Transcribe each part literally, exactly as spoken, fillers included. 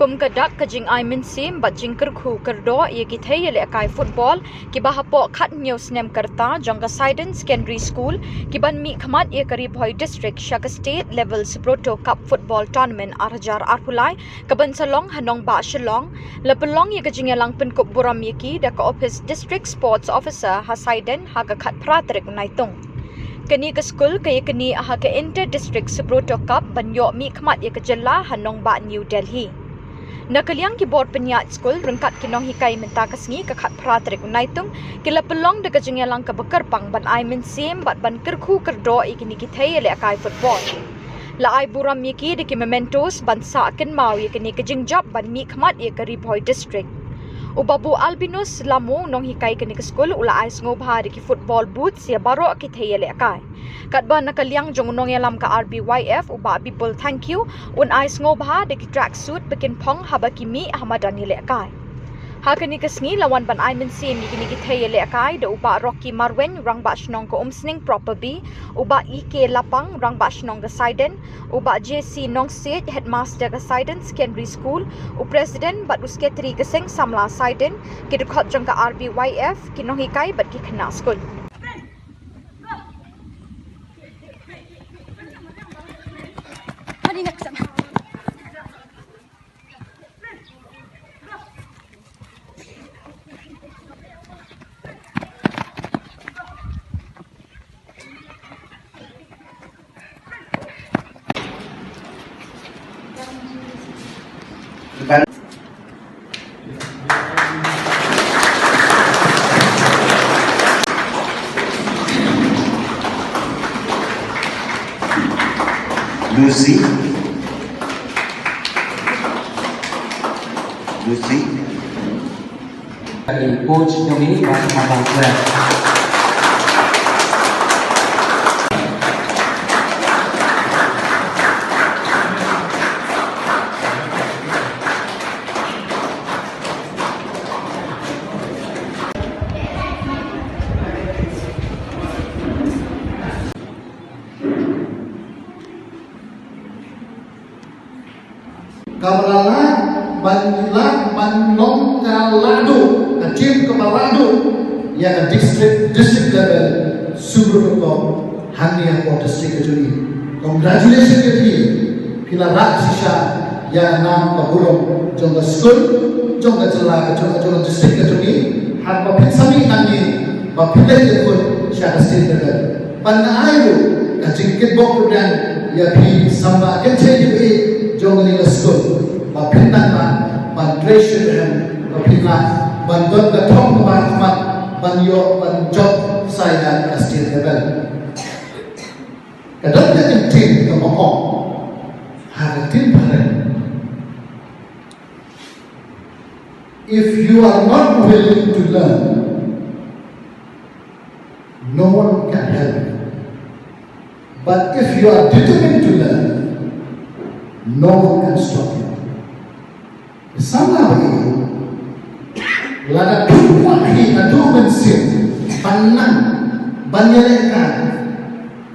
Kum ka dak ka jingai mynsiem bad jingkyrkhu kyrdoh ïa ki thei ïalehkai football kiba hapoh khathynñiew snem ka rta jong ka Saiden Secondary School ki ban mihkhmat ïa ka Ri Bhoi District sha ka State Level Subroto Cup Football Tournament ar hajar arphew lai ka ban sa long ha nongbah Shillong, la pynlong ïa ka jingïalang pynkup burom ïa ki da ka ophis District Sports Officer ha Saiden ha ka khatphra tarik u Naitung. Kane ka skul ka ïa kane ha ka Inter District Subroto Cup ban ïoh mihkhmat ïa ka jylla ha nongbah New Delhi. Na ka liang ki bor pynïaid skul ryngkat ki nonghikai mynta ka sngi ka khatphra tarik u Naitung ki la pynlong da ka jingïalang kaba kyrpang ban ai mynsiem bad ban kyrkhu kyrdoh ïa kine ki thei ïalehkai football. La ai burom ïa ki da ki mementos ban sah kynmaw ïa kane ka jingjop ban mihkhmat ïa ka Ri Bhoi District. U Babu Albinus Lamo nonghikai kane ka skul u la ai sngewbha da ki football boots ïa baroh ki thei ïalehkai. Katba na ka liang jong u nongïalam ka R B Y F u Bah Bipul Thangkhiew un ai sngewbha da ki track suit ba kin phong haba ki mih ha madan ïalehkai. Ha kane ka sngi la wan ban ai mynsiem ïa kine ki thei ïalehkai da u Bah Rocky Marwein rangbah shnong ka Umsning Proper B, u Bah E K Lapang rangbah shnong ka Saiden, u Bah J C Nongsiej headmaster ka Saiden Secondary School, u president bad u secretary ka seng samla Saiden, ki dkhot jong ka R B Y F, ki nonghikai bad ki khynnah skul. Lucy. Lucy. Ka dei coach jong ngi, Bah Thamada Square. Kaba la lah ban lah ban long ka la duh, ka team kaba la duh ïa ka district, district level Subroto Cup hangne hapoh district ka jong ngi. Congratulations ïa phi. Phi la rah shisha ïa ka nam ka burom jong ka skul, jong ka jylla, ka jong, jong ka district ka jong ngi. Haba phin sa mih nangne ba phin leit ïakhun sha ka state level. Ban ai ruh ka jingkitbok kyrdan ïa phi samla kynthei kiba ïeit jong kane ka skul ba phin nang ban, ban trei shitrhem ba phin lah ban don ka thong kaba khmat ban ïoh ban jop sa ïa ka state level. Ka don ka ktien kaba ong ha ka ktien phareng. If you are not willing to learn, no one can help you. But if you are determined to learn, no one can stop you. Samla ba ïeit, lada phi kwah hi naduh mynsiem ban nang ban ïalehkai,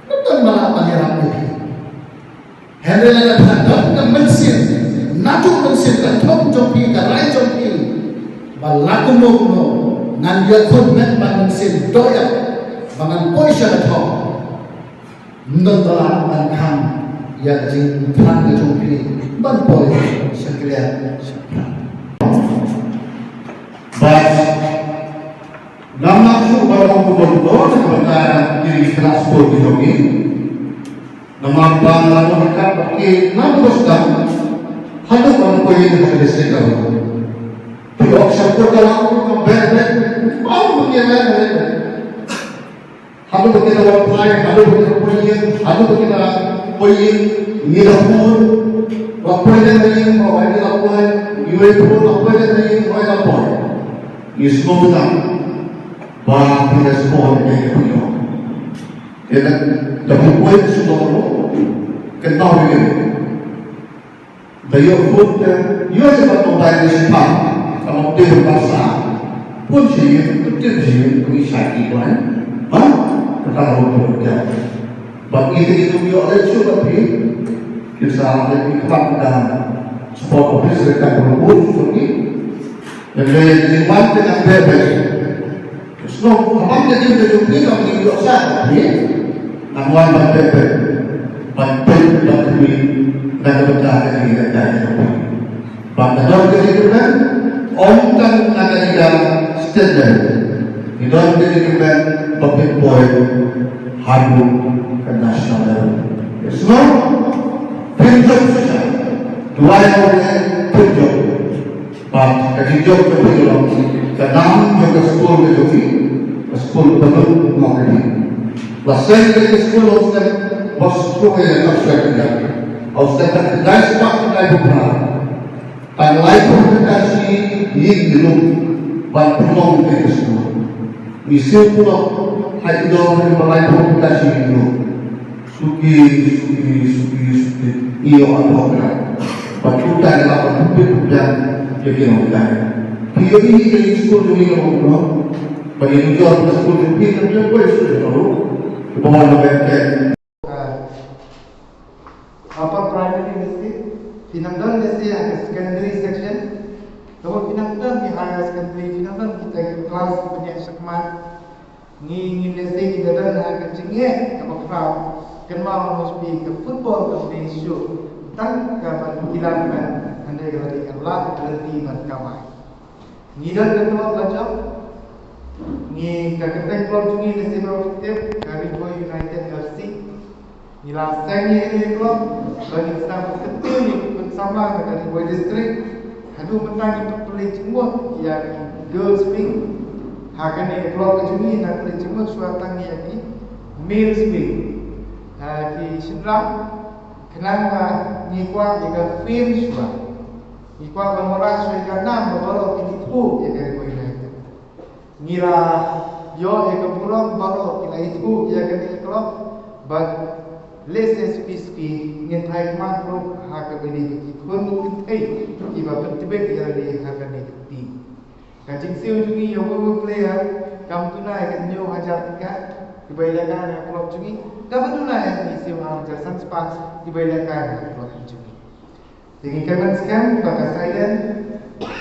ym don ba lah ban ïarap ïa phi. Hynrei lada phi don ka mynsiem, naduh mynsiem ka thong jong phi, ka rai jong phi, ba la kumno kumno ngan ïakhun met bad mynsiem dohïap ba ngan poi sha ka thong, ym don ba lah ban khang ïa ka jingthrang ka jong phi ban poi sha ka liang sha ka phrang. Bad ngam lah shuh ban ong kumno kumno na ka bynta ki ri ki khynnah skul ki jong ngi. Namar ba la ong ka ba ki nang ba sdang haduh ban poi ïing ha ka district level. Ki ong sha pur ka la ong ka beh beh. Ba ong ki ïa beh beh. Haduh ba ki la wan phai, haduh ba ki la poi ïing, haduh ba ki la poi ïing, ngi la phone, ba poi leh na ïing, ba wai ngi la poi, ngi wei phone, ba poi leh na ïing, wai la poi. Ngi sngewbha ba phi respond ïa ka phi ong. Ïa ka da phi poi sngewbha, kynmaw ïa ka. Da ïoh vote te, ïoh ïa ka tong dai ni shi pang, ka long te ba sa. Pun shi ïa, pun te shi ïa, pun shi ïa, pun. Ha? Ka ruh tu ka. Bad ngi te ngi tu ngi ïoh leh shuh bad phi. Ki sa leh ki khmat ka sport office ka ruh tu ki. Leh leh ki wan te ka beh beh. Snow, abang ka jingkyrkhu ka jong phi ka ngi ïoh sa ka phi. Nang wan bad beh beh. Bad beh bad phi. Nang ka bynta ka jingkyrkhu ka jong phi. Ba ka don ka jingkyrmen, ym tang na ka liga state level. Ngi don ka jingkyrmen ba pynpoi haduh ka national level. Sngewbha pynjop shisha. Duwai ong pynjop. Ba ka jingjop ka pynlong ka nam jong ka skul ka jong ngi, ka skul ba lut mo ka dei. La seng ka skul ong seng ba skul ka jong ka. Ong seng ka dai spak ka dai bukra. Tang laiphew tyngka shi ïing ki lum ban pynlong ka skul. Ngi siew pynlong ha i dor ba laiphew tyngka shi ïing ki lum. Suki, suki, suki, suki. Ïoh atoh ka. Ban kumta ïa la ban pynpit pynbiang ïa ki nonghikai. Ki ïohi ïa ki skul jong ngi ka long kumno. Ba ngi ïohi ïa ki skul jong ngi ka long kumno. Ki ba wan ba bad ka. Upper primary lehse, phi nang don lehse ha ka secondary section, kaba phi nang don ki higher secondary, phi nang don kita ki class ki pynïaid shakhmat. Ngi, ngi lehse ngi da don ha ka jingeh kaba khraw, kynmaw noh phi ka football ka dei shuh tang ka ban ki la ban hynrei ka la dei ka lad ka lynti ban kamai. Ngi don ka club la jop. Ngi ka kyrteng club jong ngi lehse ba phi tip ka Ri Bhoi United F C. Ngi la seng ïa kane ka club ba ngin sdang ban kyntiew ïa ki khun samla na ka Ri Bhoi District. Haduh mynta ngi pat pynleit jingmut ïa ki girls wing. Ha kane ka club ka jong ngi ngi pynleit jingmut shuwa tang ïa ki males wing. Ha ki shynrang khnang ba ngi kwah ïa ka fame shuwa. Ngi kwah ban wanrah shuwa ïa ka nam ba baroh kin ithuh ïa ka Ri Bhoi United. Ngi la ïoh ïa ka burom baroh ki la ithuh ïa kane ka club. Bad lehse suki suki ngin thait mat ruh ha kaba ïadei bad ki khun kynthei kiba pyntbit ïa lade ha kane ka team. Ka jingsiew jong ngi ïa uwei uwei u player kam duna ïa ka hynñiew hajar tyngka kiba ïalehkai na ka club jong ngi, kaba duna ïa ka hynñiew hajar san spah kiba ïalehkai na ka club jong ngi. Te ngi kyrmen skhem ba ka Saiden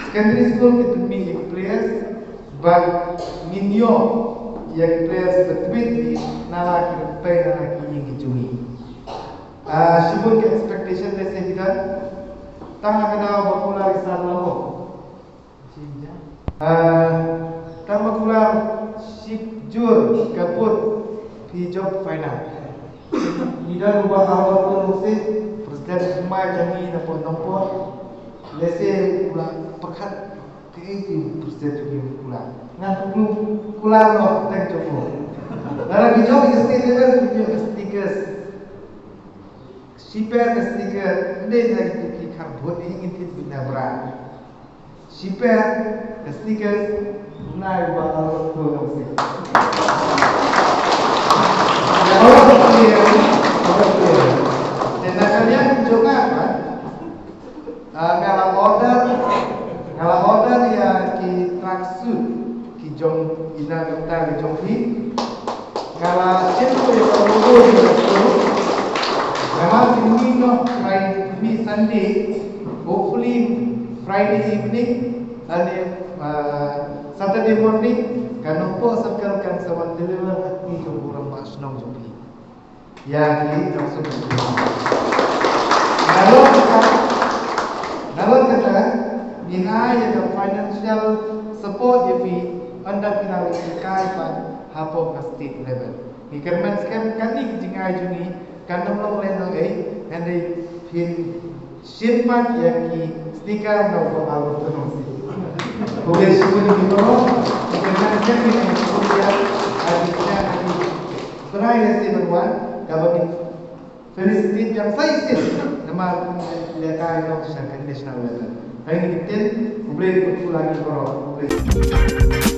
Secondary School kin pynmih ïa ki players bad ngin ïoh ïa ki players ba tbit hi na la ki rympei na la ki ïing ki jong ngi. Ah, shibun ki expectation lehse ki don. Tang ha ka daw ba kular i Sar Lamo. Ah, tang ba kular shipjur ka put phi jop final. Ngi don u Bah Albert Kyrmasi, President thymmai jong ngi na Nongpoh. Lehse u la pyrkhat kaei ki President jong ngi u kular. Ngan kular noh teng jong u. Lada phi jop ïa ka state level phi ïoh ka sneakers. Shipher ka sneaker, ym dei na ki, ki khar bhut, ngin tip beit na brand. Shipher ka sneakers, nai ba alo ko dong si. Ya, alo ko ye, alo ko ye. Te na ka liang jong nga, ah, nga la order, nga la order ïa ki tracksuit. Ki jong ina ka bynta ka jong phi. Nga la shim ko ïa ka logo ïa ka logo. Namar pynmih noh Friday, pynmih Sunday, hopefully Friday evening lane, uh, Saturday morning ka Nongpoh Circle kan sa wan deliver ha kti jong u rangbah shnong jong phi. Ïa ki jong suk. Nalor kata, nalor kata, ngin ai ïa ka financial support ïa phi ynda phi la leit kai pat hapoh ka state level. Ngi kyrmen skhem kane ka jingai jong ngi kan ym long lehnohei, hynrei phin shin pat ïa ki sneaker na u Bah Albert Kyrmasi. Khublei shibun ïa phi baroh, ngi kyrmen skhem ïa phi, khublei ïa phi, ïa phi. Trai lehse ban wan, kaba ngin felicitate biang sa shisien namar phi lehkai noh sha ka national level. Tang ïa kine ki ktien, khublei, khublei ïa phi baroh, khublei.